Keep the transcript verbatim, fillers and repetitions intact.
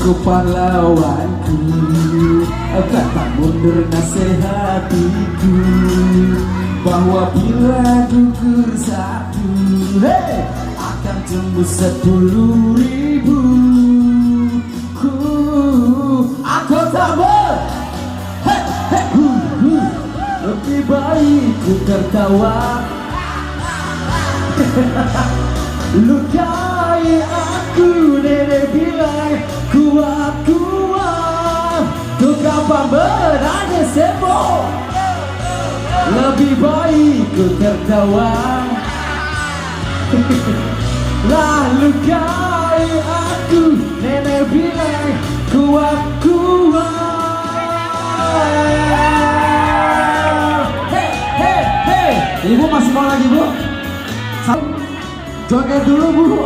Pahlawanku, kata mundur nasihatiku, bahwa bila gugur satu, hei, akan tembus sepuluh ribu. Ku, aku tak ber-, hei, hei, hu, hu. Lebih baik ku tertawa. Lukai aku, nenek bilang, kuat-kuat. Tukang pamberani sembo. Lebih baik ku tertawa. Lah lukai aku, nenek bilang, kuat-kuat. Hei, hei, hei. Ibu masih mau lagi, Bu? Sa-, joget dulu, Bu.